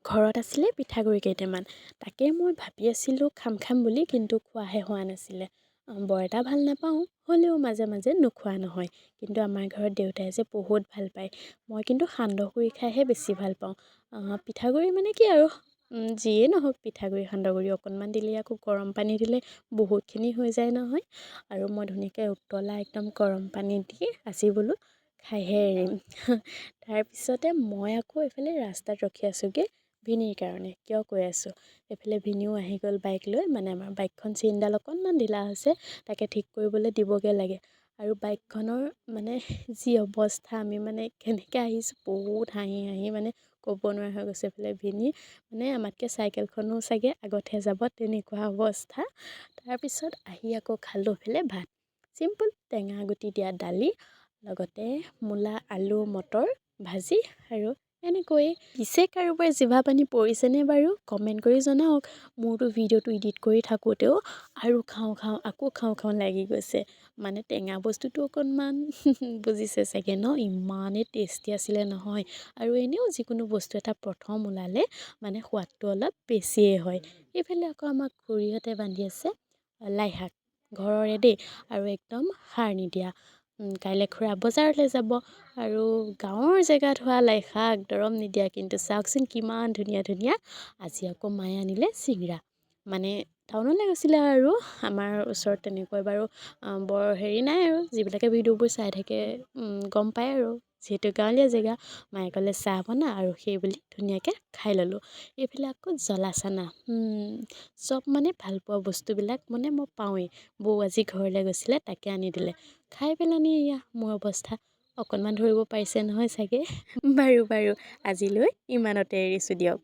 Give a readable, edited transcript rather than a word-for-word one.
ঘৰত আছিলে পিঠাগুড়ি কেইটামান, তাকে মই ভাবি আছিলোঁ খাম খাম বুলি, কিন্তু খোৱাহে হোৱা নাছিলে। বৰ এটা ভাল নাপাওঁ, হ'লেও মাজে মাজে নোখোৱা নহয়। কিন্তু আমাৰ ঘৰত দেউতাই যে বহুত ভাল পায়। মই কিন্তু সান্দহগুড়ি খাইহে বেছি ভাল পাওঁ। পিঠাগুড়ি মানে কি আৰু, যিয়ে নহওক, পিঠাগুড়ি সান্দহগুড়ি অকণমান দিলেই, আকৌ গৰম পানী দিলে বহুতখিনি হৈ যায় নহয়। আৰু মই ধুনীয়াকৈ উতলা একদম গৰম পানী দি আজি বোলো খাইহে এৰিম। তাৰপিছতে মই আকৌ এইফালে ৰাস্তাত ৰখি আছোঁগৈ ভিনিৰ কাৰণে। কিয় কৈ আছোঁ, এইফালে ভিনিও আহি গ'ল বাইক লৈ। মানে আমাৰ বাইকখন চেইনডাল অকণমান ঢিলা হৈছে, তাকে ঠিক কৰিবলৈ দিবগৈ লাগে। আৰু বাইকখনৰ মানে যি অৱস্থা, আমি মানে কেনেকৈ আহিছোঁ, বহুত হাঁহি হাঁহি মানে ক'ব নোৱাৰা হৈ গৈছোঁ। এইফালে ভিনি মানে আমাতকৈ চাইকেলখনো চাগে আগতহে যাব, তেনেকুৱা অৱস্থা। তাৰপিছত আহি আকৌ খালোঁ এইফালে ভাত। চিম্পুল টেঙা গুটি দিয়া দালি, লগতে মূলা আলু মটৰ ভাজি আৰু এনেকৈয়ে। পিছে কাৰোবাৰ জিভা পানী পৰিছেনে বাৰু, কমেণ্ট কৰি জনাওক। মোৰতো ভিডিঅ'টো এডিট কৰি থাকোঁতেও আৰু খাওঁ খাওঁ আকৌ খাওঁ খাওঁ লাগি গৈছে। মানে টেঙা বস্তুটো অকণমান বুজিছে চাগে ন, ইমানেই টেষ্টি আছিলে নহয়। আৰু এনেও যিকোনো বস্তু এটা প্ৰথম ওলালে মানে সোৱাদটো অলপ বেছিয়ে হয়। এইফালে আকৌ আমাক খুৰীহঁতে বান্ধি আছে লাই শাক, ঘৰৰে দেই, আৰু একদম সাৰ নিদিয়া। কাইলৈ খুৰা বজাৰলৈ যাব। আৰু গাঁৱৰ জেগাত হোৱা লাই শাক দৰৱ নিদিয়া, কিন্তু চাওকচোন কিমান ধুনীয়া ধুনীয়া। আজি আকৌ মায়ে আনিলে চিঙৰা, মানে টাউনলৈ গৈছিলে। আৰু আমাৰ ওচৰত তেনেকৈ বাৰু বৰ হেৰি নাই। আৰু যিবিলাকে ভিডিঅ'বোৰ চাই থাকে গম পায় আৰু, যিহেতু গাঁৱলীয়া জেগা। মায়ে ক'লে চাহ বনা, আৰু সেই বুলি ধুনীয়াকৈ খাই ল'লোঁ। এইফালে আকৌ জ্বলা চানা, চব মানে ভালপোৱা বস্তুবিলাক মানে মই পাওঁৱেই। বৌ আজি ঘৰলৈ গৈছিলে, তাকে আনি দিলে। খাই পেলানি এয়া মোৰ অৱস্থা অকণমান ধৰিব পাৰিছে নহয় চাগে। বাৰু বাৰু, আজিলৈ ইমানতে এৰিছোঁ দিয়ক।